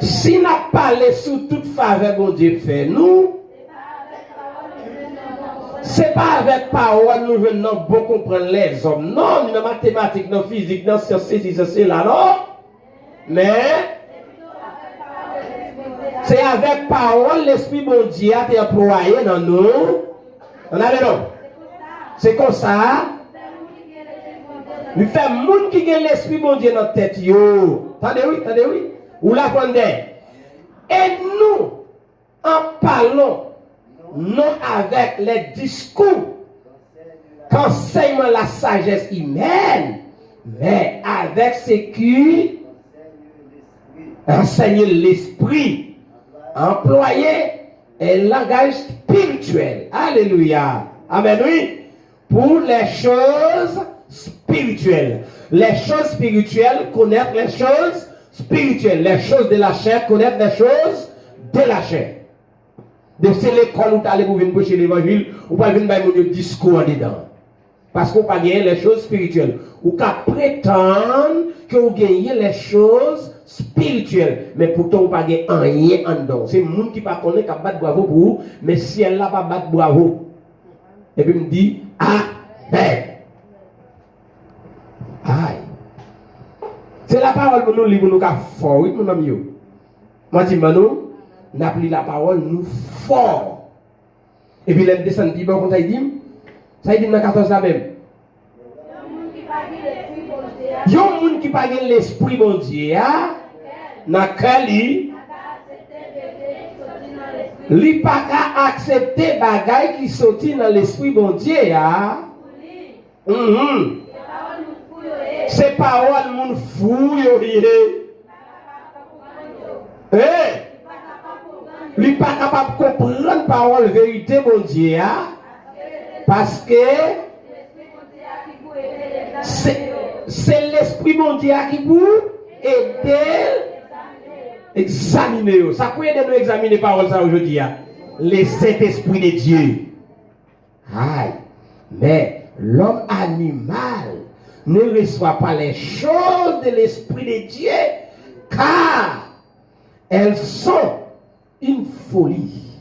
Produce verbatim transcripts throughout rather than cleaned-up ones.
Si n ap pale sou tout favè Bondye fè nou, se pa avèk pawòl nou jwenn nan bon konprann lèzòm, non, ni nan matematik, nan fizik, nan syans, sesi, sa, sela, non. Men, se avèk pawòl Lespri Bondye a te anplwaye nan nou. Ann ale non. Se konsa, li fè moun ki gen Lespri Bondye nan tèt yo. Tande wi, tande wi. Ou la konn dè. Et nous en parlons, non avec les discours qu'enseigne la sagesse humaine, mais avec ce qui enseigne l'esprit. Employé un langage spirituel. Alléluia. Amen, oui. Pour les choses spirituelles. Les choses spirituelles, connaître les choses spirituelles. Les choses de la chair, connaître les choses de la chair. Donk, se lekòl ou t ale pou vin preche levanjil, ou pral vin bay moun yo diskou andedan. Paske ou pa genyen les choses spirituelles. Ou ka pretann ke ou genyen les choses spirituelles, men poutan ou pa gen anyen anndan w. Se moun ki pa konnen k ap bat bravo pou ou, men syèl la pa bat bravo. Epi m di, amèn. Ay. Se lapawòl pou nou li, pou nou ka fò, wi, moun anm yo. Mwen di, ban nou, n ap li lapawòl, nou fò. Epi lè m desann pi ba, w konn sa y di m? Sa y di m nan katòz la menm? Yon moun ki pa gen Lespri Bondye a nan kè li, li pa ka aksepte bagay ki soti nan Lespri Bondye a. Mhm. Se pawòl moun fou yo ye. Hey! Li pa kapab konprann pawòl verite Bondye a, paske se, se Lespri Bondye a ki pou ede l egzamine yo. Sa pou ede nou egzamine pawòl sa yo jodi a? Le Saint-Esprit de Dieu. Aïe. Mais l'homme animal ne reçoit pas les choses de l'Esprit de Dieu, car elles sont une folie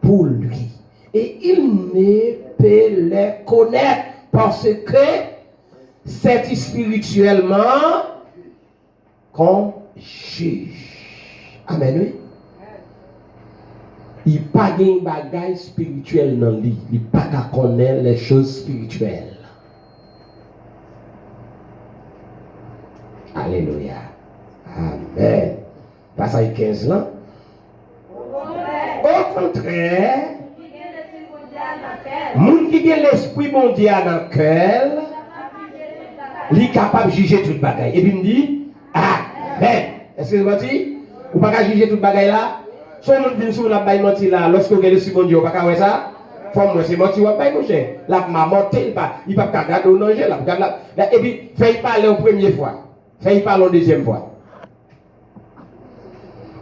pour lui, et il ne peut les connaître, parce que c'est spirituellement qu'on juge. Amèn, wi. Li pa gen bagay espirityèl nan li. Li pa ka konnen les choses spirituelles. Alelouya. Amèn. Pasaj kenz lan. Okontrè, moun ki gen Lespri Bondye a nan kè l, li kapab jije tout bagay. Epi m di, amèn. Èske se manti? Ou pa ka jije tout bagay la? Si yon moun vin sou ou l ap bay manti la, lòske w gen Lespri Bondye, ou pa ka wè sa? Fò m wè se manti w ap bay, monchè. L ap mamòte, li pa, li p ap ka gade w nan je, l ap gade la. Epi, fè l pale yon premye fwa. Fè l pale yon dezyèm fwa.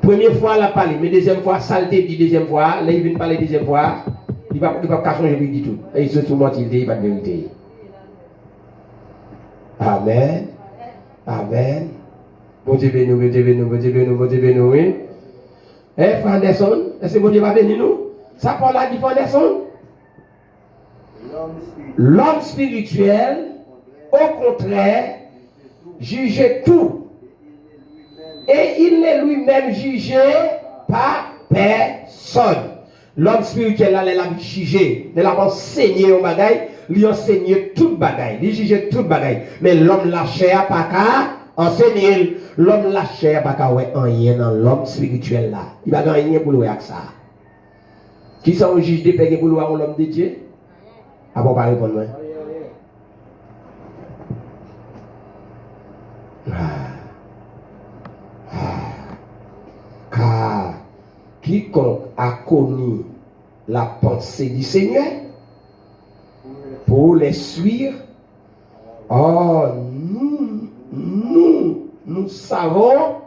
Premye fwa, l ap pale, men dezyèm fwa, sa l te di dezyèm fwa a, lè l vin pale dezyèm fwa a, li p ap, li p ap ka sonje li ditou. E se sou manti l te ye, pa t verite. Amèn. Amèn. Bondye beni w, Bondye beni w, Bondye beni w, Bondye beni w, wi. Eh, frè Anderson, èske Bondye pa beni nou? Sa Pòl la di, frè Anderson? L'homme spirituel, au contraire, juge tout, et il n'est lui-même jugé par personne. Lòm espirityèl la, lè l ap jije, lè l ap ansenye yon bagay, li ansenye tout bagay, li jije tout bagay. Men lòm lachè a pa ka ansenye l. Lòm lachè a pa ka wè anyen nan lòm espirityèl la. Li pa gen anyen pou l wè ak sa. Kisa yon jij de pè gen pou l wè yon lòm de Dye? Apa w pa reponn mwen? Ah. Ah. Car quiconque a connu la pensée du Seigneur, pour les suivre, oh, nous, nous, nous savons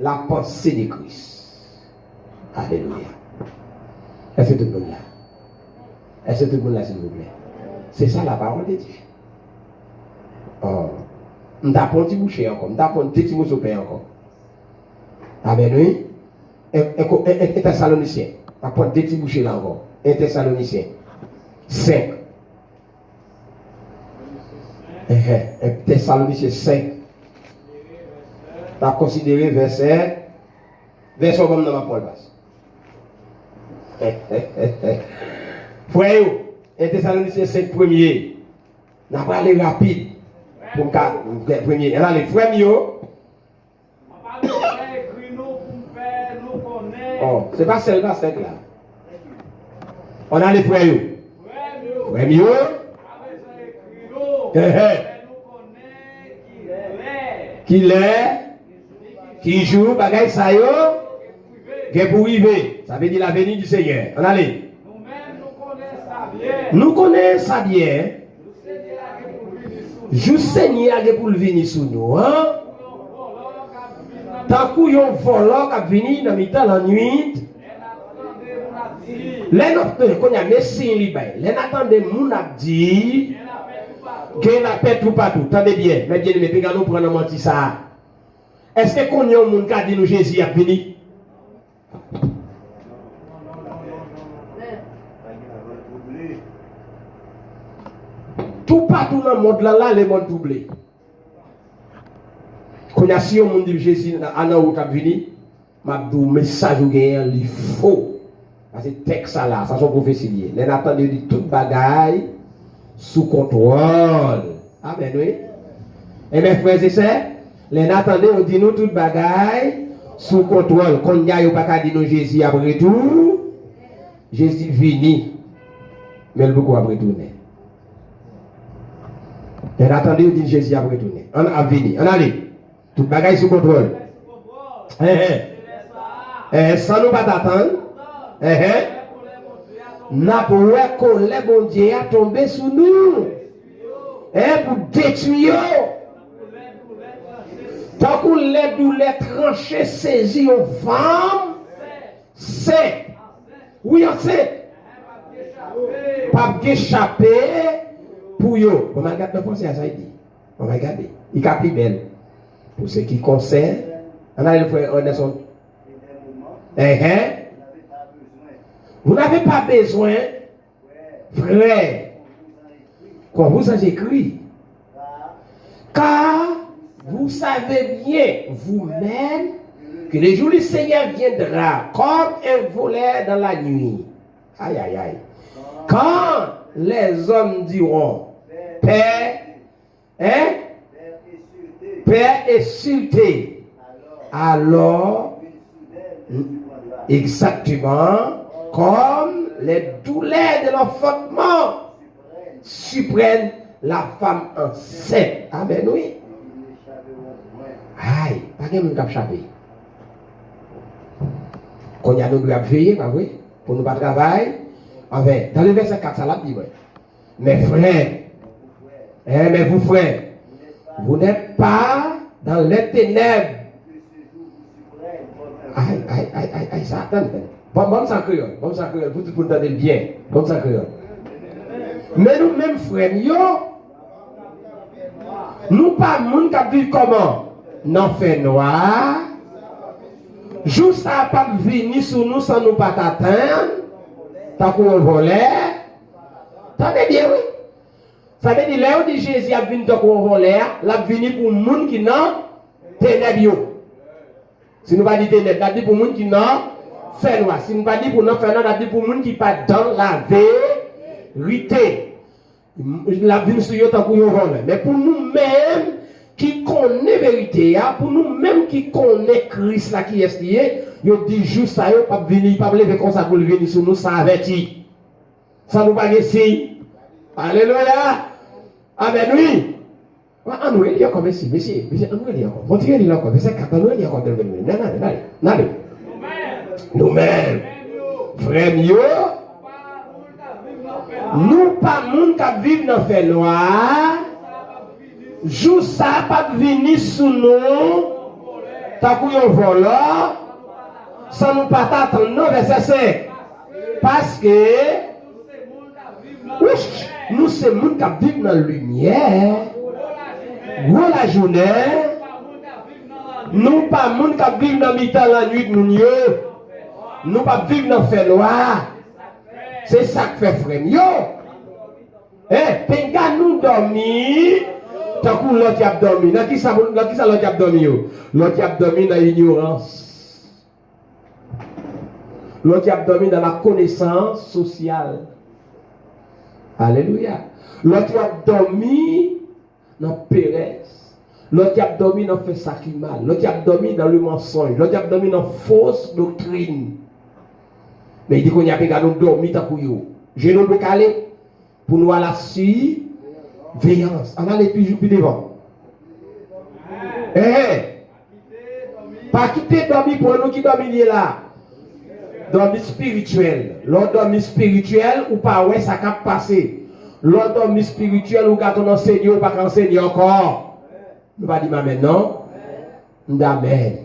la pensée de Christ. Alelouya. Èske tout moun la? Èske tout moun la, silvouplè? Se sa la parole de Dieu. Oh. M ta pran ti bouchè ankò. M ta pran de ti moso pen ankò. Amèn, wi. En, en, en, en, en Tèsalonisyen. M ap pran de ti bouche la ankò. En Tèsalonisyen senk. Enhen, en Tèsalonisyen senk. N ap konsidere vèsè, vèsè w ban m nan m ap pran l pas. Frè yo, en Tèsalonisyen senk premye. N ap prale rapid pou m ka, premye. Ann ale, frè m yo. Mwen pa bezwen ekri nou pou m fè nou konnen. Oh, se pa sèl pastè k la. Ann ale, frè yo. Frè m yo. Frè m yo. Pa bezwen ekri nou pou m fè nou konnen ki lè, ki lè, ki jou bagay sa yo gen pou rive. Sa vle di la venue du Seigneur. Ann ale. Nou menm, nou konnen sa byen. Nou konnen sa byen. Jou Senyè a gen pou l vini sou nou an, tankou yon vòlò k ap vini nan mitan lannwit. Lè n ap, kounye a, men siy li bay. Lè n a tande moun ap di, gen lapè toupatou. Tande byen, mèt byeneme, piga nou pran nan manti sa a. Èske kounye a yon moun ka di nou Jezi ap vini? Toupatou nan mond lan la, lemonn twouble. Kounye a, si yon moun di m Jezi a nan wout ap vini, m ap di w mesaj ou genyen an, li fo. Paske tèks sa la, sa se yon pwofesi li ye. Lè n ap tande yo di tout bagay sou kontwòl. Amèn, wi. Enben, frè e sè, lè n a tande yo di nou tout bagay sou kontwòl, kounye a yo pa ka di nou Jezi ap retou-, Jezi vini, men l poko ap retounen. Lè n a tande yo di n Jezi ap retounen, ann ap vini, ann ale. Tout bagay sou kontwòl. Enhen. Enhen, san nou pa t atann. Enhen. N ap wè kolè Bondye a tonbe sou nou. Enhen, pou detwi yo. Tankou lè doulè tranche sezi yon fanm sent. Wi, ansent. P ap gen chape pou yo. Bon, m al gad nan franse a, sa l di. Ann al gade. Li ka pi bèl. Pour ce qui concerne, ann ale frè Anderson. Enhen. Vous n'avez pas besoin, frères, qu'on vous en écrit, car vous savez bien vous-même que le jour du Seigneur viendra comme un voleur dans la nuit. Aïe, aïe, aïe. Quand les hommes diront, Père, hein? Père et sûreté. Alors, exactement, comme les douleurs de l'enfantement surprennent la femme enceinte. Amèn, wi. Ay, pa gen moun k ap chape. Kounye a nou dwe ap veye, pa vre? Pou nou pa travay. Anfen, dans le verset quatre, sa l ap di, mwen. Mes frères, eh, mais vous, frères, vous n'êtes pas dans les ténèbres. Ay, ay, ay, ay, ay, sa, tann, tann. Bon, bon, sa kreyòl, bon, sa kreyòl, pou tout moun tande l byen. Bon, sa kreyòl. Men nou menm, frè m yo, nou pa moun k ap viv kòman? Nan fènwa. Jou sa a p ap vini sou nou san nou pa t atann, tankou yon vòlè. Tande byen, wi. Sa vle di, lè yo di Jezi ap vin tankou yon vòlè a, l ap vini pou moun ki nan tenèb yo. Si nou pa di tenèb, l ap di pou moun ki nan fènwa. Si nou pa di pou nan fènwa, l ap di pou moun ki pa t dan laverite. L ap vin sou yo tankou yon vòlè. Men pou nou menm ki konnen verite a, pou nou menm ki konnen Kris la, kiyès li ye, yo di jou sa yo p ap vini, li p ap leve konsa pou l vini sou nou, sa avèti. San nou pa gen siy. Alelouya. Amèn, wi. An nou reli ankò, mesye, mesye, mesye, an nou reli ankò. Bon, ti reli ankò, vèsè kat, an nou reli ankò, nan, nan, nan, nan. Nou menm, frè m yo, nou pa moun k ap viv nan fènwa. Jou sa a p ap vini sou nou tankou yon vòlò, san nou pa t atann, non, vèsè senk. Paske, wouch, nou se moun k ap viv nan limyè, gwo lajounen, Nou pa moun k ap viv nan mitan lannwit moun yo. Nou p ap viv nan fènwa. Se sa k fè, frè m yo. Eh, penga nou dòmi tankou lòt y ap dòmi. Nan kisa, nan kisa lòt y ap dòmi yo? Lòt y ap dòmi nan inyorans. Lòt y ap dòmi nan la konesans sosyal. Alelouya. Lòt y ap dòmi nan perèz. Lòt y ap dòmi nan fè sa ki mal. Lòt y ap dòmi nan le mansonj. Lòt y ap dòmi nan fos doktrin. Men li di kounye a, penga nou dòmi tankou yo. Je nou dwe kale pou nou a la siveyans. Ann ale pi, pi devan. Eh, pa kite dòmi pran nou. Ki dòmi li ye la? Dòmi espirityèl. Lè w dòmi espirityèl, ou pa wè sa k ap pase. Lè w dòmi espirityèl, ou gate w nan ansenye, ou pa ka ansenye ankò. Nou pa di m amèn, non? M di amèn.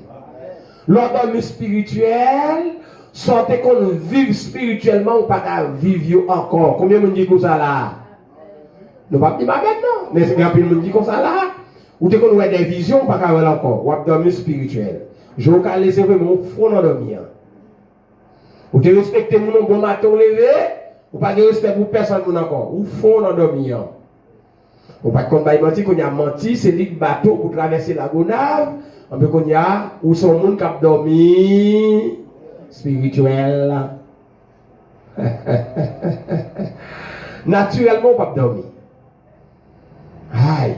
Lè w dòmi espirityèl, sa w te konn viv espirityèlman, ou pa ka viv yo ankò. Konbyen moun ki konsa la? Nou p ap di m amèn, non. Men gen anpil moun ki konsa la. Ou te konn wè de vizyon, ou pa ka wè l ankò. W ap dòmi espirityèl. Je w kale, se vre, men ou fon nan dòmi an. Ou te respekte moun, yon bon maten w leve, ou pa gen respè pou pèsonn moun ankò. Ou fon nan dòmi an. Ou pa t konn bay manti, kounye a manti, se li k bato pou travèse Lagonav. Anben kounye a, ou se yon moun k ap dòmi espirityèl. Natirèlman, ou p ap dòmi. Ay,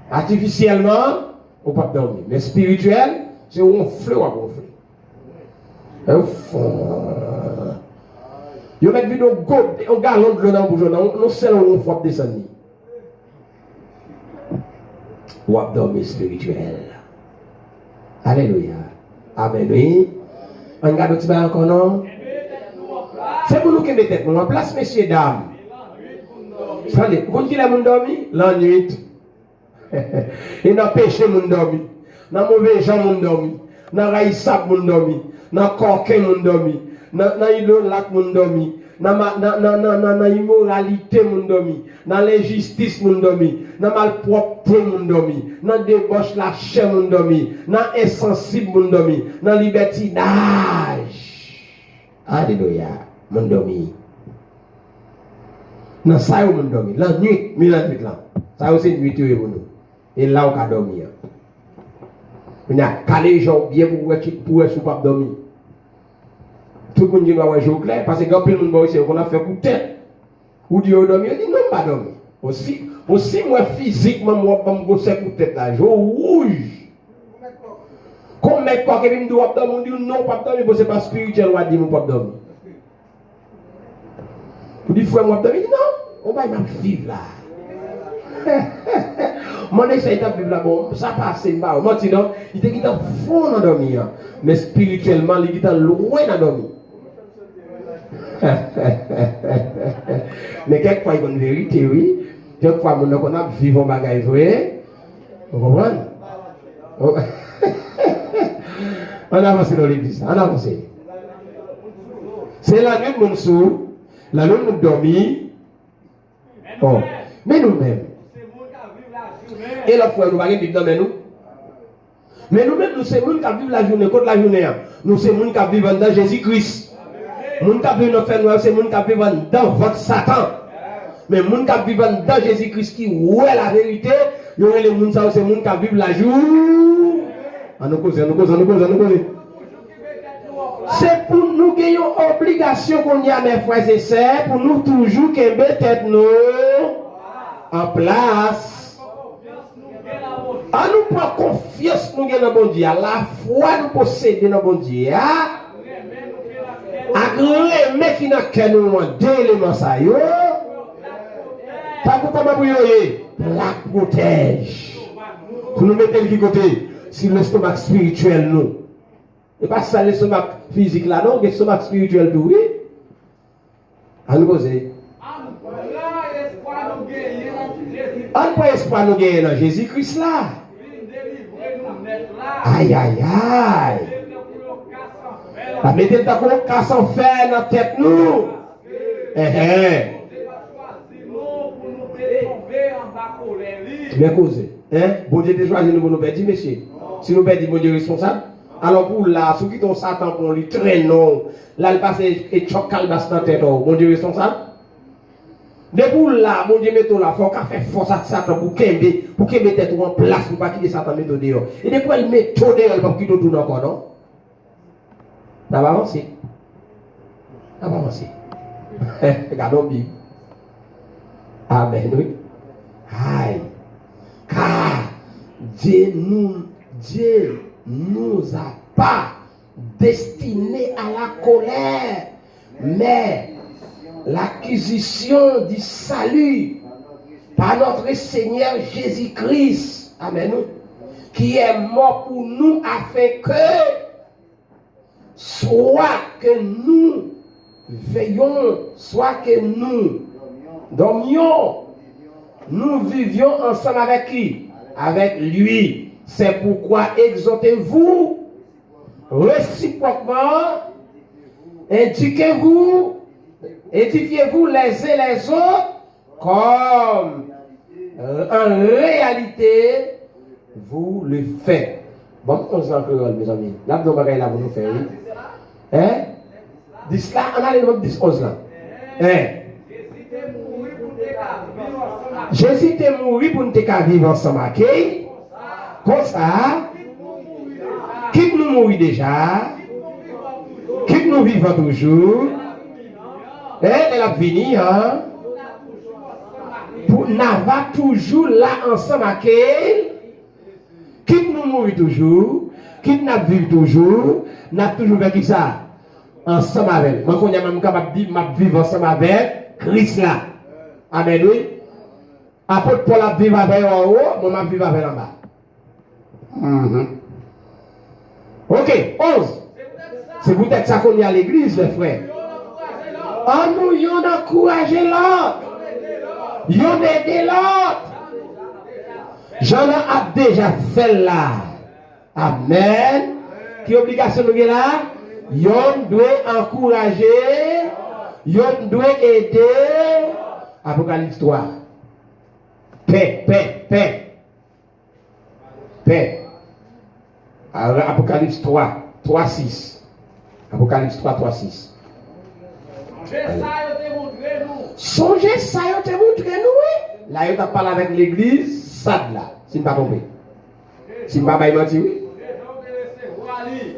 atifisyèlman, ou p ap dòmi. Men espirityèl, se wonfle w ap wonfle. E w fon. Yo mèt vide yon gode, yon galon dlo nan bouch ou, nan yon sèl wonf w ap desann li. W ap dòmi espirityèl. Alelouya. Amèn, wi. Ann gade yon ti bagay ankò, non? Se pou nou kenbe tèt nou an plas, mesye, dam. Tande, ou konn kilè moun dòmi? Lannwit. E nan peche moun dòmi. Nan move jan moun dòmi. Nan rayisab moun dòmi. Nan kòken moun dòmi. Nan, nan idolat moun dòmi. Nan, ma- nan, nan, nan, nan, nan imoralite moun dòmi. Nan lenjistis moun dòmi. Nan malpwòpte moun dòmi. Nan debòch lachè moun dòmi. Nan ensansib moun dòmi. Nan libètinaj. Alelouya. Moun dòmi. Nan sa yo moun dòmi. Lannwit, mi lannwit lan. Sa yo se nwit yo ye pou nou. E la ou ka dòmi an. Kounye a, kale je w byen pou w wè ki, pou w wè si w p ap dòmi. Tout moun gen dwa wè je w klè, paske gen anpil moun bò isi yo konn ap fè kout tèt. Ou di yo dòmi, yo di non, m pa dòmi. Bon, si, bon, si m wè fizikman m w ap ban m gwosè kout tèt la, je w wouj. Kon mèt kòk epi m di w ap dòmi, ou di non, w p ap dòmi, bon, se pa espirityèl w a di m ou p ap dòmi. Ou di frè m w ap dòmi, li di non, on bagay m ap viv la. Mande sa li t ap viv la, bon, sa pase m pa wè. Manti non, li te gentan fon nan dòmi an. Men espirityèlman, li gentan lwen nan dòmi. Men kèk fwa, li konn verite, wi. Kèk fwa, moun nan konn ap viv yon bagay vre. Ou konprann? Ann avanse nan legliz la, ann avanse. Se lannwit moun sou, lannwit moun dòmi. Oh. Men nou menm. E lòt fwa, nou pa gen Bib nan men nou. Men nou menm, nou se moun k ap viv lajounen. Kot lajounen an? Nou se moun k ap viv anndan Jezi Kris. Moun k ap viv nan fènwa yo se moun k ap viv anndan vant Satan. Men moun k ap viv anndan Jezi Kris ki wè laverite, yo rele moun sa yo se moun k ap viv lajou. Ann nou koze, ann nou koze, ann nou koze, ann nou koze. Se pou nou gen yon obligasyon kounye a, mes frères et sœurs, pou nou toujou kenbe tèt nou an plas. An nou pran konfyans nou gen nan Bondye a, lafwa nou posede nan Bondye a, ak renmen ki nan kè nou an, de eleman sa yo, tankou kòman pou yo ye? Plak pwotèj. Pou nou mete l ki kote? Sou lestomak espirityèl nou. E pa sèl lestomak fizik la non, gen lestomak espirityèl tou, wi. Ann koze. Ann pran espwa nou genyen nan Jezi. Ann pran espwa nou genyen nan Jezi Kris la. Vin delivre nou nèt la. Ay, ay, ay. Mete l tankou yon kas an fè. Mete l tankou yon kas an fè nan tèt nou. Enhen. Bondye pa chwazi nou pou nou te tonbe anba kolè li. Byen koze. Hein? Bondye te chwazi nou pou nou pèdi, mesye. Si nou pèdi, Bondye responsab. Alò pou w la, si w kite yon Satan pran w, li trennen w, l al pase e tchòk kalbas nan tèt ou, Bondye responsab? Depi w la, Bondye mete w la, fò w ka fè fòs ak Satan pou kenbe, pou kenbe tèt ou an plas, pou pa kite Satan mete w deyò. E depi w wè l mete w deyò, li p ap kite w tounen ankò, non. N ap avanse. N ap avanse. Gade yon Bib. Amèn, wi. Ay. Car Dieu nous, Dieu nous a pas destinés à la colère, mais l'acquisition du salut par notre Seigneur Jésus-Christ, amen, qui est mort pour nous, afin que, soit que nous veillions, soit que nous dormions, nous vivions ensemble avec qui? Avec lui. C'est pourquoi exhortez-vous réciproquement, éduquez-vous, édifiez-vous les uns les autres, comme, euh, en réalité vous le faites. Ban m onz lan an kreyòl, mezanmi. N ap gen yon bagay la pou nou fè, wi. Hein? Dis la, ann ale nan dis onz lan. Hein? Jezi te mouri pou n te ka viv ansanm ak li. Konsa, kit nou mouri deja, kit nou vivan toujou, e lè l ap vini an, pou n ava toujou la ansanm ak li. Kit nou mouri toujou, kit n ap viv toujou, n ap toujou fè kisa? Ansanm avè l. Mwen kounye a menm m kapab di m ap viv ansanm avèk Kris la. Amèn, wi. Apot Pòl ap viv avè yo anwo, mwen m ap viv avè l anba. Mhm. Ok, onz. Se poutèt sa kounye a legliz, mè frè. Ann nou yonn ankouraje lòt. Yonn ede lòt. Jan nou ap deja fè l la. Amèn. Ki obligasyon nou gen la? Yonn dwe ankouraje, yonn dwe ede. Apokalips twa. Pè, pè, pè. Pè. A-, Apokalips twa, twa sis. Apokalips twa, twa sis. Sonje sa yo te montre nou. Sonje sa yo te montre nou, wi. La yo t ap pale avèk legliz Sad la, si m pa twonpe. Si m pa bay manti, wi.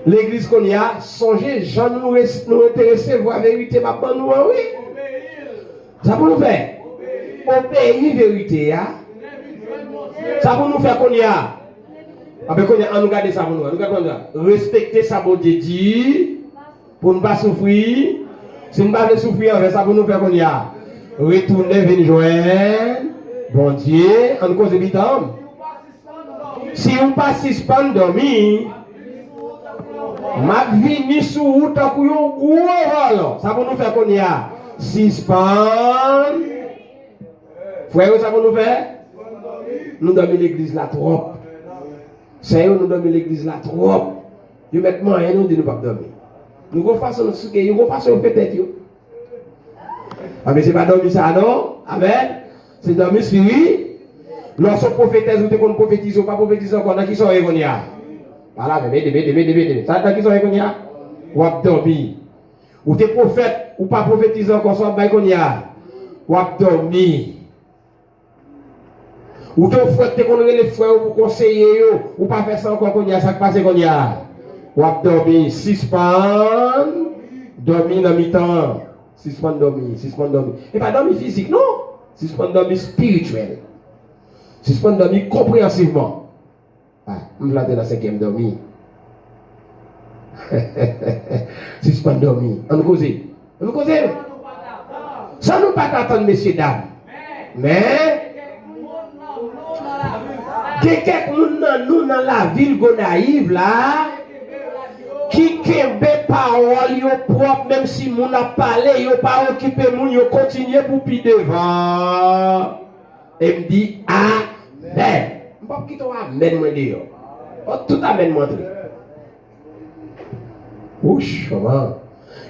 Legliz kounye a, sonje jan nou res-, nou te resevwa verite m ap ban nou an, wi. Sa pou nou fè? Obeyi verite a. Sa pou nou fè kounye a? Anben kounye a, ann nou gade sa pou nou wè. Nou gade kounye a. Respekte sa Bondye di pou n pa soufri. Si n pa vle soufri anvè, sa pou nou fè kounye a? Retounen vin jwenn Bondye. Ann koze pitan. Si w pa sispann dòmi, m ap vini sou ou tankou yon gwo vòlò. Sa pou nou fè kounye a? Sispann. Frè yo, sa pou nou fè? Nou dòmi legliz la twòp. Sè yo, nou dòmi legliz la twòp. Yo mèt manyen nou, di nou p ap dòmi. Nou gon fason nou souke, yo gon fason yo fè tèt yo. Anben, se pa dòmi sa non. Amèn. Se dòmi espiri. Lè w se pwofetèz, ou te konn pwofetize, ou pa pwofetize ankò, nan kisa w ye kounye a? Pa la menm, ede m, ede m, ede m, ede m. Sa, nan kisa w ye kounye a? W ap dòmi. Ou te pwofèt, ou pa pwofetize ankò, sa w ap bay kounye a? W ap dòmi. Ou te yon frè k te konn rele frè yo pou konseye yo, ou pa fè sa ankò kounye a, sa k pase kounye a? W ap dòmi, sispann dòmi nan mitan an. Sispann dòmi, sispann dòmi. E pa dòmi fizik, non. Sispann dòmi espirityèl. Sispann dòmi konpreyansivman. Ah, m vle antre nan senkyèm dòmi. Sispann dòmi. Ann koze. Ann koze. Sa nou pa t atann, mesye dam. Men, gen kèk moun nan nou nan lavil Gonayiv la, ki kenbe pawòl yo pwòp, menm si moun ap pale, yo pa okipe moun, yo kontinye pou pi devan. E m di, amèn. M p ap kite yon amèn mwen deyò. Fò tout amèn mwen antre. Wouch, manman.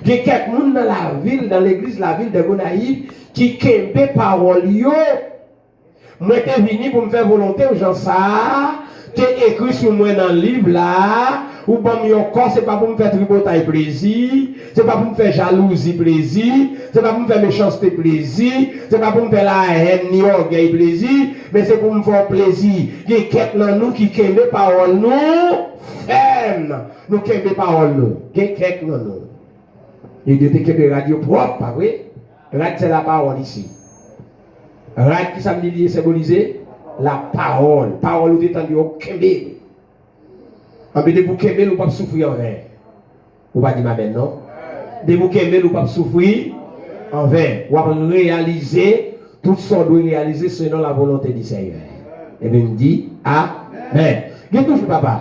Gen kèk moun nan lavil, nan legliz lavil de Gonayiv, ki kenbe pawòl yo. Mwen te vini pou m fè volonte w, jan sa a te ekri sou mwen nan liv la a. Ou ban m yon kò, se pa pou m fè tripotay plezi, se pa pou m fè jalouzi plezi, se pa pou m fè mechanste plezi, se pa pou m fè lahèn ni ògèy plezi, men se pou m fè w plezi. Gen kèk nan nou ki kenbe pawòl nou fèm. Nou kenbe pawòl nou. Gen kèk nan nou. Yo te kenbe rad yo pwòp, pa vre? Rad se lapawòl isi. Rad ki sa m di li senbolize? Lapawòl. Pawòl ou te tande yo kenbe. Anben depi w kenbe l, ou p ap soufri anven. Ou pa di m amèn, non? Depi w kenbe l, ou p ap soufri anven. W ap reyalize tout sa w dwe reyalize selon la volonte di Senyè. Epi m di, amèn. Gen toujou papa.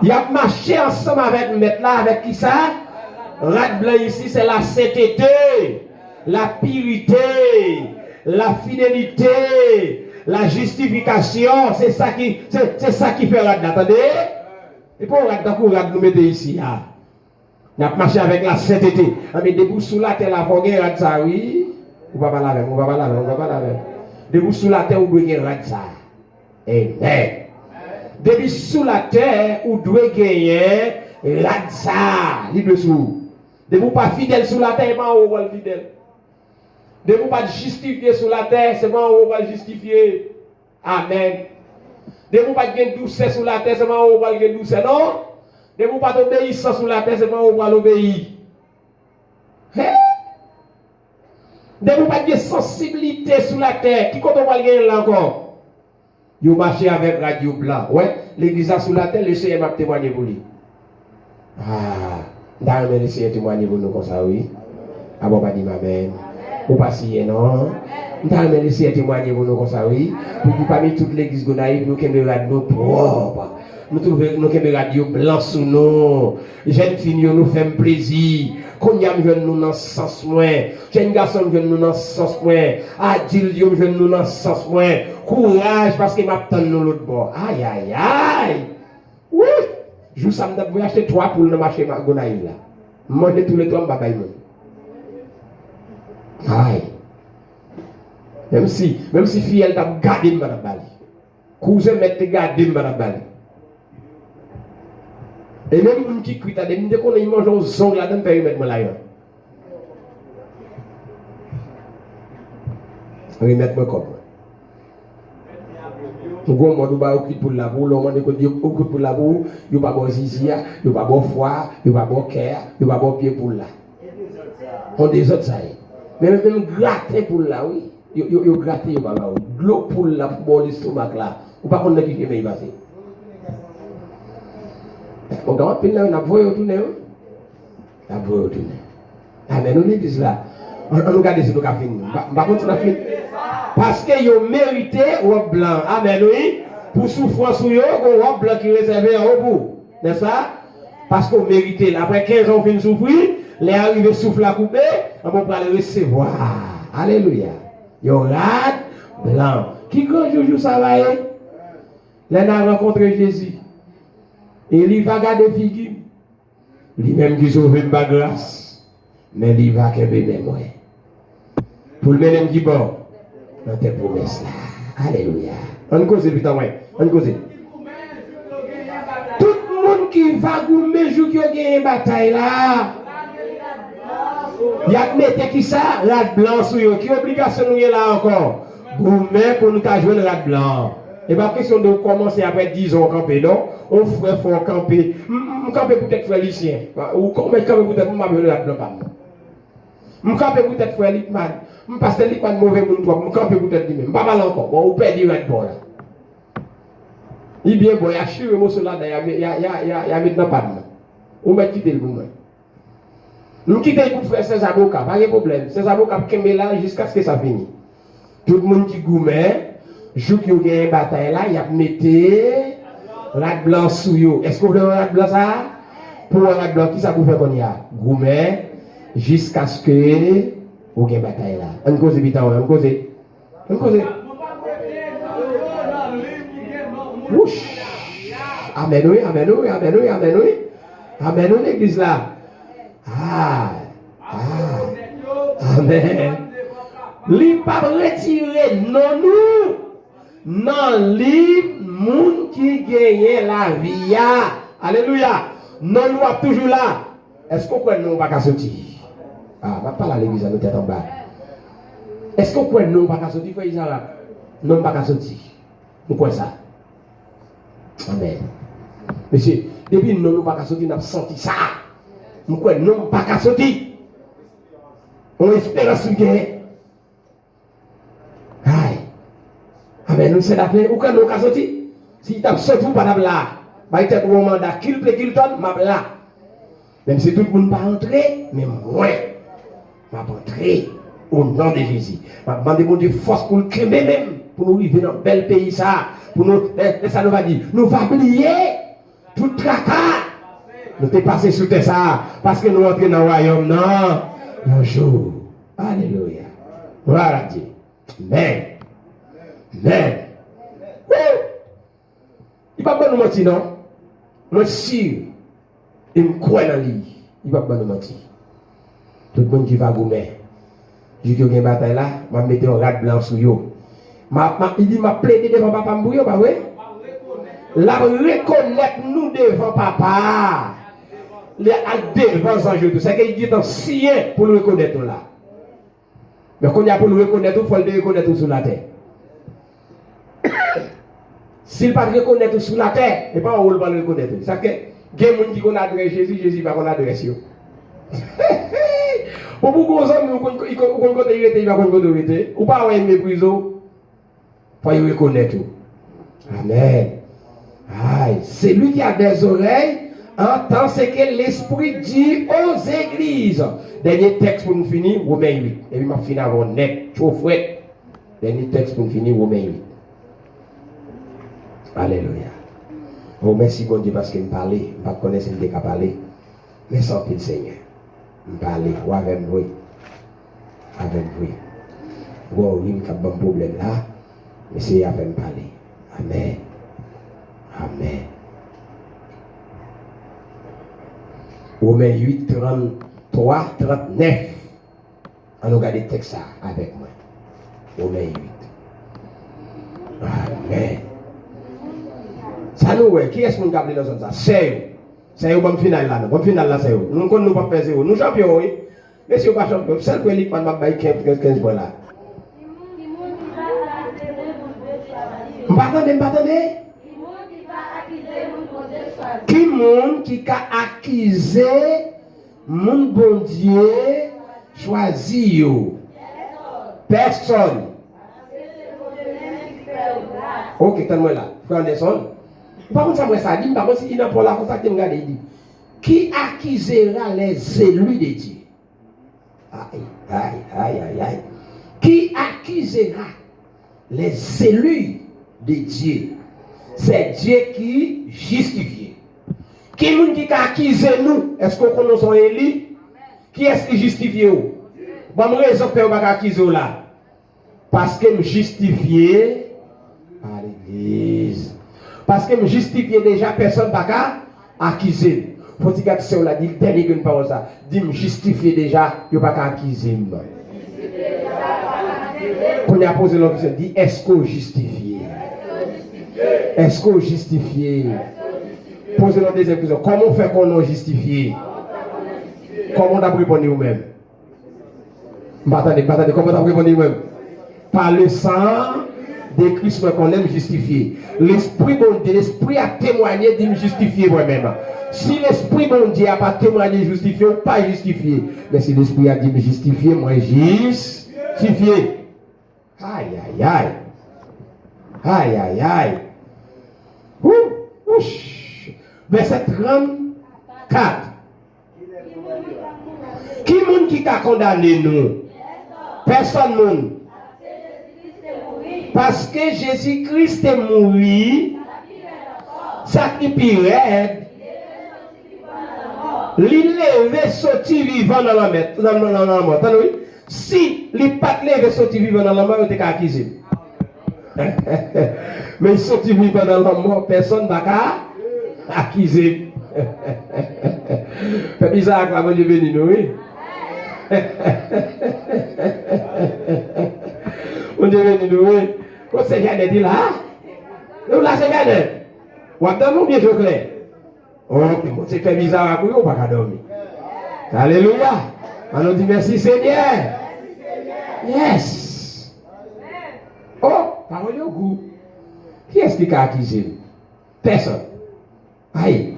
Y ap mache ansanm avèk mèt la, avèk kisa? Rad blan isi, se lasentete, lapirite, lafidelite, lajistifikasyon. Se sa ki, se, se sa ki fè rad la, tande? E pa yon rad tankou rad nou mete isi a. N ap mache avèk lasentete. Anben depi w sou latè la, fò w gen rad sa a, wi. Ou pa pale avè m, ou pa pale avè m, ou pa pale avè m. Depi w sou latè, ou dwe gen rad sa a. Amèn. Depi sou latè, ou dwe genyen rad sa a. Li dwe sou ou. Depi w pa fidèl sou latè, e pa anwo w pral fidèl. Depi w pa t jistifye sou latè, se pa anwo w pral jistifye. Amèn. Depi w pa t gen dousè sou latè, se pa anwo w pral gen dousè, non. Depi w pa t obeyisan sou latè, se pa anwo w pral obeyi. He! Depi w pa t gen sansiblite sou latè, ki kote w pral genyen l la ankò? Yo mache avèk rad yo blan. Wè, legliz la sou latè, Lesenyè m ap temwanye pou li. Ah, m ta renmen Lesenyè temwanye pou nou konsa, wi. Apa w pa di m amèn? Ou pa siyen, non? M ta renmen Lesenyè temwanye pou nou konsa, wi. Pou di pami tout legliz Gonayiv, nou kenbe rad nou pwòp. Nou twouve nou kenbe rad yo blan sou nou. Jèn fi n yo, nou fè m plezi. Kounye a m jwenn nou nan sans mwen. Jèn gason, m jwenn nou nan sans mwen. Adilt yo, m jwenn nou nan sans mwen. Kouraj, paske m ap tann nou lòtbò. Ayayay! Wouy! Jou sa m t ap voye achte twa poul nan mache ma-, Gonayiv la. M manje toulètwa, m pa bay moun. Ay! Menm si, menm si fiyèl t ap gade m, m pa t ap ba li. Kouzen mèt te gade m, m pa t ap ba li. E menm moun ki kwit la, depi m te konnen li manje yon zong ladan, m fè remèt mwen lajan. Remèt mwen kòb mwen. Ou gon mòd ou ba yo kwit poul la pou ou, lè w mande kote yo kwit poul la pou ou, yo pa ba w zizi a, yo pa ba w fwa a, yo pa ba w kè a, yo pa ba w pye poul la. On dezòd sa ye. Men menm graten poul la, wi. Yo, yo, yo grate, yo pa ba ou. Dlo poul la pou ba w lestomak la. Ou pa konn nan ki chemen li pase. Bon, gen anpil nan yo, n ap voye yo tounen, wi. N ap voye yo tounen. Amèn, nou legliz la. An, an nou gade si nou ka fini. M pa, m pa konn si n ap fini. Paske yo merite wòb blan. Amèn, wi. Pou soufrans ou yo, gon wòb blan ki rezève anwo pou ou. Nèspa? Paske w merite l. Apre kenz an w fin soufri, lè a rive souf la koupe, anben w pral resevwa. Alelouya. Yon rad blan. Ki gran jou jou sa va ye? Lè n a rankontre Jezi. E li va gade figi m. Li menm ki sove m pa gras. Men li va kenbe men mwen. Pou l mennen m ki bò? Nan tè pwomès la. Alelouya. Ann koze, pitit mwen. Ann koze. Tout moun ki va goumen jouk yo genyen batay la, y ap mete kisa? Rad blan sou yo. Ki obligasyon nou gen la ankò? Goumen pou nou ta jwenn rad blan. E pa kesyon de w kòmanse apre dizan w kanpe, non. On frè fò w kanpe. M, m, m kanpe poutèt frè Lisyen. Ou kòmanse kanpe poutèt mwen, m ap jwenn rad blan pa m. M kanpe poutèt frè Likman. M, pastè Likman move moun twòp. M kanpe poutèt li menm. M pa pale ankò. Bon, ou pèdi rad pa w la. Li byen bon, y a chire moso ladan, y a, y a, y a, y a, y a met nan pad la. Ou mèt kite l pou mwen. M kite l pou frè Sèzaboka, pa gen pwoblèm. Sèzaboka ap kenbe la jiskaske sa fini. Tout moun ki goumen, jouk yo genyen batay la, y ap mete rad blan sou yo. Èske w vle wè rad blan sa a? Pou w wè rad blan, kisa pou w fè kounye a? Goumen jiskaske ou gen batay la. Ann koze, pitit mwen, ann koze. Ann koze. Wouch! Amèn wi, amèn wi, amèn wi, amèn wi. Amèn wi, legliz la. Ah, ah. Amèn. Li p ap retire non nou nan liv moun ki genyen lavi a. Alelouya! Non nou ap toujou la. Èske w kwè non w pa ka soti? Ah, m ap pale a legliz la, nou tèt anba. Èske w kwè non w pa ka soti, frè Izarak? Non m pa ka soti. Nou kwè sa? Amèn. Mesye, depi non nou pa ka soti, n ap santi sa. M kwè non m pa ka soti. Yon esperans m genyen. Ay. Amèn. Nou se lape, ou kwè non w ka soti? Si l t ap soti, ou pa t ap la. Bay tèt ou yon manda, kilpe, kiltòn, m ap la. Menm si tout moun pa antre, men mwen, m ap antre. O non de Jezi. M ap mande Bondye fòs pou l kenbe menm, pou nou rive nan bèl peyi sa a. Pou nou, lè, lè sa nou va di, nou va bliye tout traka nou te pase sou tè sa a, paske nou antre nan wayòm nan yon jou. Alelouya. Glwa a Dye. Amèn. Amèn. Woo! Li p ap ban nou manti, non. Mwen si e m kwè nan li. Li p ap ban nou manti. Tout moun ki va goumen, jou yo gen batay la, m ap mete yon rad blan sou yo. M ap, m ap, li di, m ap plede devan Papa m pou yo, pa vre? L ap rekonèt nou devan Papa a. Li al devan zanj yo tou. Sèke li gentan siyen pou l rekonèt nou la. Men kounye a pou l rekonèt ou, fò l te rekonèt ou sou latè. Si l pa t rekonèt ou sou latè, e pa anwo l pral rekonèt ou. Sa fè gen moun ki konn adrès Jezi, Jezi pa konn adrès yo. Pou pou gon zanmi ou konn, ou konn kote l rete, li pa konn kote w rete. Ou pa wè l meprize w. Fò yo rekonèt ou. Amèn. Ay, celui qui a des oreilles, entend ce que l'Esprit dit aux églises. Dènye tèks pou nou fini, Women uit. Epi m ap fini avè w nèt, cho frèt. Dènye tèks pou nou fini, Women uit. Alelouya. O, mèsi Bondye paske m pale. M pa t konnen si m te ka pale. Mèsi anpil, Senyè. M pale, ou avè m vre. Avè m vre. Gon rim k ap ban m pwoblèm la, men se avè m pale. Amèn. Amèn. Women uit, tranntwa, trannèf. Ann nou gade tèks sa avèk mwen. Women uit. Amèn. Sa nou wè, kiyès moun k ap li nan zòn sa? Sè yo. Sè yo, ban m final la, non. Ban m final la, sè yo. Nou konn nou p ap fè zewo. Nou chanpyon, wi. Mesye, yo pa chanpyon. Sèl frè Likman m ap bay kenz, kenz, kenz pwen la. M pa tande, m pa tande. Ki moun ki ka akize moun Bondye chwazi yo? Pèsòn. Ok, tann mwen la. Frè Anderson, ou pa konn sa mwen sa di, m pa konn si li nan pò la konsa ke m gade, li di, qui accusera les élus de Dieu? Ay, ay, ay, ay, ay. Qui accusera les élus de Dieu? C'est Dieu qui justifie. Ki moun ki ka akize nou? Èske w konnen w se yon eli? Kiyès ki jistifye w? Ban m rezon k fè yo pa ka akize w la. Paske m jistifye pa legliz. Paske m jistifye deja, pèsòn pa ka akize m. Fò ti gad sè w la, di l dènye grenn pawòl sa. Di m jistifye deja, yo pa ka akize m. Kounye a poze l yon kesyon, di, èske w jistifye? Èske w jistifye? Poze l yon dezyèm kesyon, kòman w fè konnen w jistifye? Kòman w t ap reponn li ou menm? M pa tande, m pa tande. Kòman w t ap reponn li menm? Par le sang de Christ, mwen konnen m jistifye. Lespri Bondye, Lespri a temwaye di m jistifye mwen menm. Si Lespri Bondye a pa temwaye jistifye, ou pa jistifye. Men si Lespri a di m jistifye, mwen jistifye. Ay, ay, ay. Ay, ay, ay. Wou, wouch. Vèsè trannkat. Ki moun ki ka kondane nou? Pèsòn moun. Paske Jezi Kris te mouri, sa ki pi rèd, li leve soti vivan nan lanmè, nan, nan, nan lanmò. Tande wi. Si li pa t leve soti vivan nan lanmò, yo te ka akize m. Men li soti vivan nan lanmò, pèsòn pa ka akize m. Pèp Izarak la, Bondye beni nou, wi. Bondye beni nou, wi. Kot se Janèt, li la? Nou la, se Janèt. W ap tann ou byen, Joklè? Oh, men Bondye fè bizarre pou yo, ou pa ka dòmi. Alelouya! Ann nou di mèsi, Senyè. Yes! Oh, pawòl yo gou. Kiyès ki ka akize m? Pèsonn. Ay.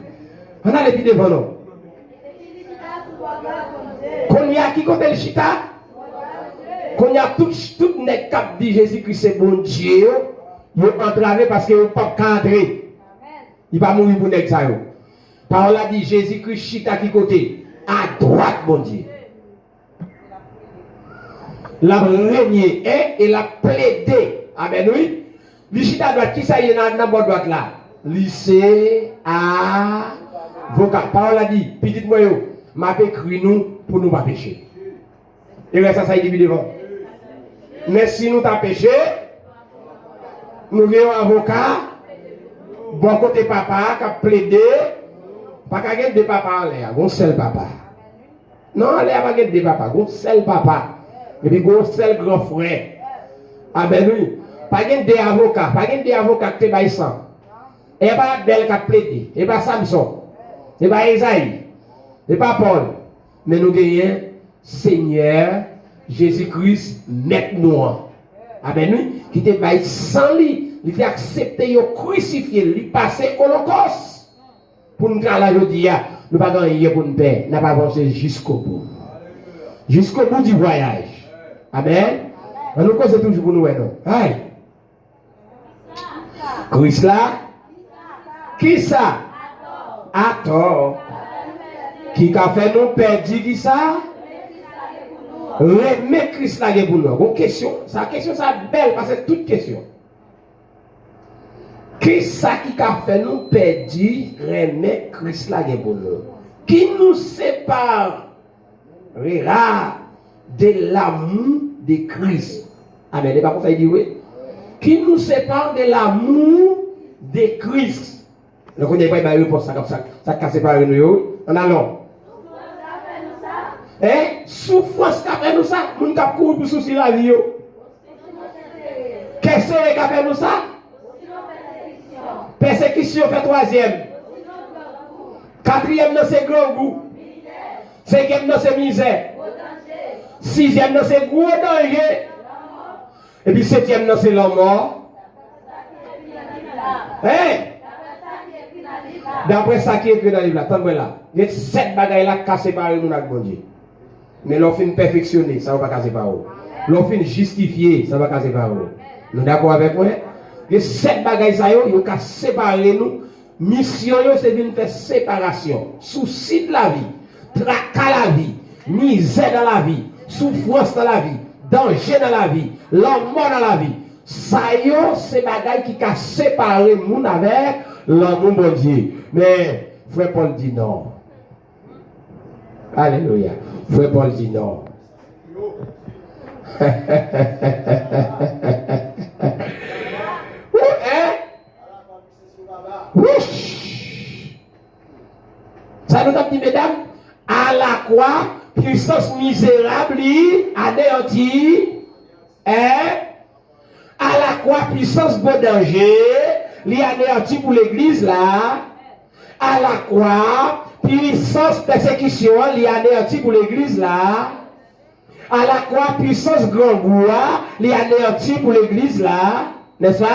Ann ale pi devan non. Kounye a, ki kote l chita? Kounye a, tout, tout nèg k ap di Jezi Kris se Bondye yo, yo antrave paske yo p ap ka antre. Li pa mouri pou nèg sa yo. Pawòl la di Jezi Kris chita ki kote? Adwat Bondye. L ap renye, en, e l ap plede. Amèn, wi. Li chita dwat, kisa li ye nan, nan bò dwat la? Li se avoka. Pawòl la di, pitit mwen yo, m ap ekri nou pou nou pa peche. E rès la, sa li di pi devan. Men si nou ta peche, nou gen yon avoka bò kote Papa a k ap plede. Pa ka gen de papa anlè a, gon sèl Papa. Non, anlè a pa gen de papa, gon sèl Papa. Epi gon sèl gran frè. Amèn, wi. Pa gen de avoka, pa gen de avoka ki te bay san. E pa Abèl k ap plede, e pa Samson, e pa Ezayi, e pa Pòl. Men nou genyen Senyè Jezi Kris, Mèt nou an. Amèn, wi. Ki te bay san li, li te aksepte yo krisifye l, li pase olokòs. Pou n ka la jodi a, nou pa gen anyen pou n pè, n ap avanse jiskobou. Jiskobou di vwayaj. Amèn. Ann nou koze toujou pou nou wè non. Ay. Kris la, kisa? Atò. Ki ka fè nou pèdi kisa? Renmen Kris la gen pou nou. Bon kesyon, sa kesyon sa bèl pase tout kesyon. Kisa ki ka fè nou pèdi renmen Kris la gen pou nou? Qui nous séparera de l'amour de Christ? Amèn. E pa konsa li di, wi. Qui nous sépare de l'amour de Christ? Donk, kounye a, li pral bay repons sa k ap, sa, sa k ka separe nou yo, wi. Ann alon. Hein? Soufrans k ap fè nou sa. Moun k ap kouri pou sousi lavi yo. Kè sere k ap fè nou sa. Pèsekisyon fè twazyèm. Katriyèm nan se grangou. Senkyèm nan se mizè. Sizyèm nan se gwo danje. Epi setyèm nan se lanmò. Hein? Daprè sa ki ekri nan liv la, tann mwen la. Gen sèt bagay la k ka separe moun ak Bondye. Men lè w fin pèfeksyone, sa yo pa ka separe w. Lè w fin jistifye, sa pa ka separe w. Nou dakò avèk mwen? Gen sèt bagay sa yo, yo ka separe nou. Misyon yo se vin fè separasyon. Sousi de lavi, traka lavi, mizè nan lavi, soufrans nan lavi, danje nan lavi, lanmò nan lavi. Sa yo se bagay ki ka separe moun avèk lanmou Bondye. Men, frè Pòl di non. Alelouya. Frè Pòl di non. Ou, hein? Wouch! Sa nou t ap di, medam? Alakwa, pwisans mizerab li aneyanti, hein? Alakwa, pwisans gwo danje li aneyanti pou legliz la. Alakwa, pwisans pèsekisyon an li aneyanti pou legliz la. Alakwa, pwisans grangou a li aneyanti pou legliz la, nèspa?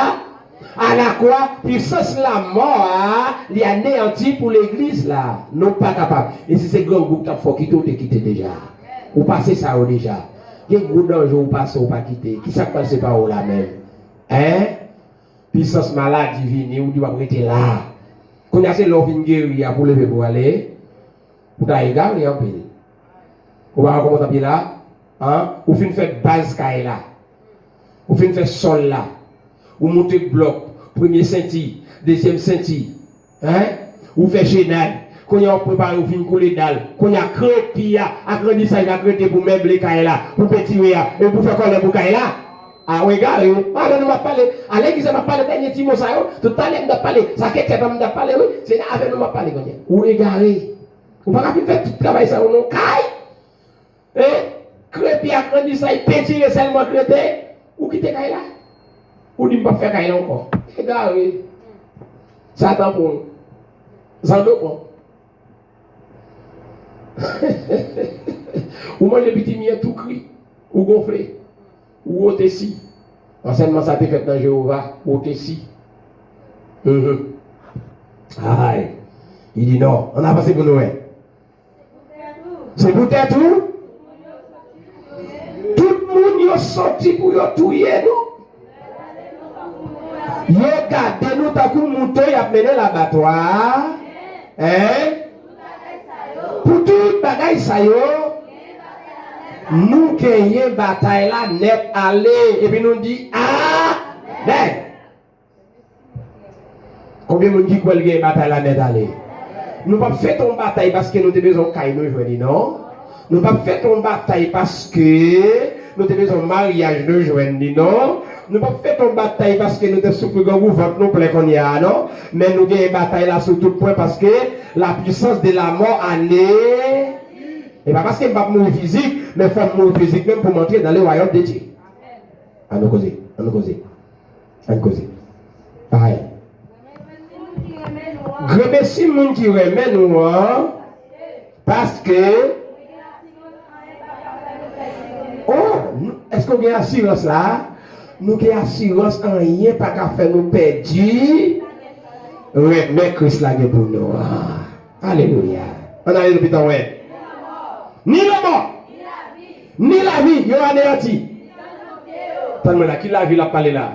Alakwa, pwisans lanmò a li aneyanti pou legliz la. Nou pa kapab. E si se grangou k t ap fè w kite, w te kite deja. Ou pase sa yo deja. Gen gwo danje ou pase, ou pa kite. Kisa k pral separe w la menm? Hein? Pwisans maladi vini, ou di w ap rete la. Kounye a se lè w fin geri a pou w leve pou w ale. Ou ta egare anpil. Ou pa wè kòman w t ap ye la? An? Ou fin fè baz kay la. Ou fin fè sòl la. Ou moute blòk, premye senti, dezyèm senti. Hein? Ou fè jenay. Kounye a w ap prepare, ou fin koule dal. Kounye a krepi a, agrandisaj la k rete pou meble kay la, pou pentire a, e pou fè kòlè pou kay la. A, ou egare, wi. Avè nou m ap pale. A legliz la m ap pale dènye ti mo sa yo. Tout talè m t ap pale. Sa ke tèt an m t ap pale, wi. Se avè nou m ap pale kounye a. Ou egare. Ou pa ka fin fè tout travay sa yo nan yon kay. E krepi ak grandisay, pentire sèlman k rete. Ou kite kay la? Ou di m p ap fè kay la ankò. Egare. Satan pran w. Zando pran w. Ou manje pitimi an tou kri. Ou gonfle. Ou wote si. Ansèyman sa te fèt nan Jewova. Wote si. Mhm. Ay. Li di non. Ann avanse pou nou wè. Se poutèt ou. Tout moun yo soti pou yo touye nou. Yo gade nou tankou mouton y ap mennen labatwa. Hein? Pou tout bagay sa yo, nou genyen batay la nèt ale. Epi nou di, amèn. Konbyen moun ki kwè l gen batay la nèt ale? Nou p ap fèt yon batay paske nou te bezwen yon kay nou jwenn li, non. Nou p ap fèt yon batay paske nou te bezwen yon maryaj nou jwenn li, non. Nou p ap fèt yon batay paske nou te soufri grangou vant nou plen kounye a, non. Men nou genyen batay la sou tout pwen paske la puissance de la mort a ne. E pa paske m p ap mouri fizik, men fò m mouri fizik menm pou m antre dans le royaume de Dieu. Ann nou koze, ann nou koze. Ann koze. Ay. Granmesi moun ki renmen nou an, paske, oh, nou, èske w gen asirans la? Nou gen asirans anyen pa ka fè nou pèdi renmen Kris la gen pou nou an. Alelouya. Ann ale lopital wè. Ni lanmò, ni lavi, yo aneyanti. Tann mwen la, ki lavi l ap pale la?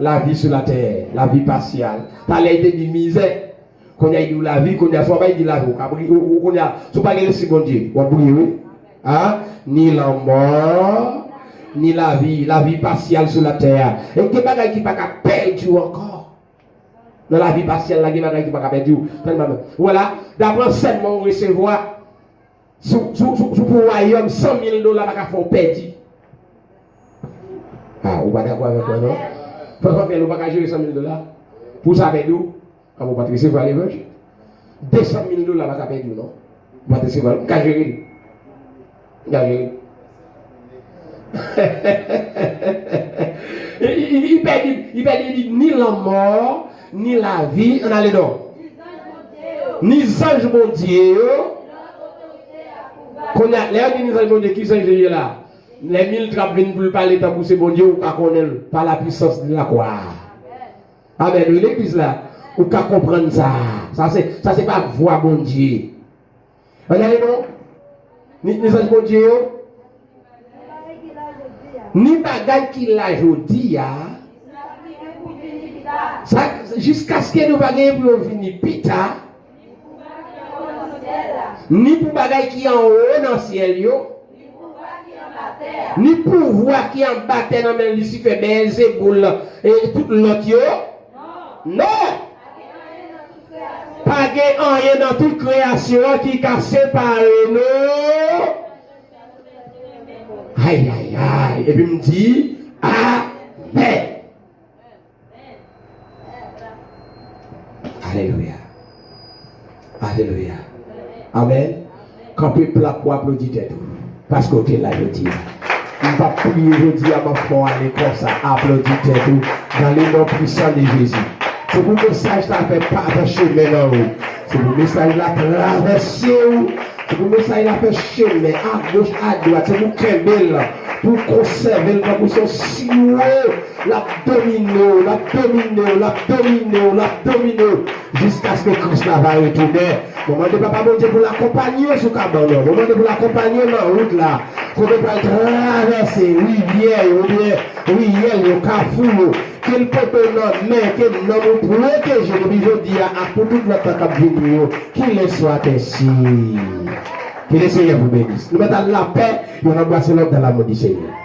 Lavi sou latè, lavi pasyal. Talè li te di mizè. Kounye a li di w lavi, kounye a si w pa di lavi, ou ka bri-, ou, ou, kounye a, si w pa gen lespri Bondye, w ap briye, wi. A? Ni lanmò, ni lavi, lavi pasyal sou latè a. E gen bagay ki pa ka pèdi w ankò. Nan lavi pasyal la, gen bagay ki pa ka pèdi w. Tann mwen. Ou wè la, daprè ansèyman ou resevwa, sou, sou, sou, sou pou wayòm, san mil dola pa ka fè w pèdi. A, ou pa dakò avèk mwen, non? Papa Pyè, ou pa ka jere san mil dola? Pou sa pèdi w? A, ou pa t resevwa levanjil. De san mil dola pa ka pèdi w, non? Ou pa t resevwa l. M ka jere l. M ka jere l. Li, li, li pèdi, li pèdi, li di, ni lanmò, ni lavi, ann ale non. Ni zanj Bondye yo. Kounye a, lè yo di ni zanj Bondye, ki zanj li ye la? Lè Miltrap vin pou l pale tankou se Bondye, ou ka konnen l pa la puissance de la croix. Amèn. Wi, legliz la, ou ka konprann sa. Sa se, sa se pa vwa Bondye. Ann ale non. Ni, ni zanj Bondye yo. Ni bagay ki la jodi a. Sa, jiskaske nou pa genyen pou yo vini pita. Ni pou bagay ki anwo nan syèl yo. Ni pouvwa ki anba tè nan men Lisifè, Bèlzeboul, e tout lòt yo. Non! Pa gen anyen nan tout kreyasyon an ki ka separe nou. Ay, ay, ay. Epi m di, amèn. Alelouya. Alelouya. Amèn. Kanpe plat pou aplodi tèt ou. Paske w te la jodi a. M p ap priye jodi a, m ap fè w ale konsa. Aplodi tèt ou. Dans le nom puissant de Jésus. Se pou mesaj la fè pave chemen nan ou. Se pou mesaj la travèse ou. Se pou mesaj la fè chemen agoch, adwat. Se pou kenbe l, pou konsève l tankou se yon siwo. L ap domine w, l ap domine w, l ap domine w, l ap domine w, jiskaske Kris la va retounen. Mwen mande Papa Bondye pou l akonpanye w sou kabann nan. Mwen mande pou l akonpanye w nan wout la. Kote w pral travèse rivyè yo, oubyen riyèl yo, kafou yo. Ke l pote w nan men, ke nanm ou pwoteje depi jodi a ak pou tout lòt tan k ap vini yo. Qu'il en soit ainsi. Que le Seigneur vous bénisse. Nou mèt al lapè, youn anbrase lòt dans l'amour du Seigneur.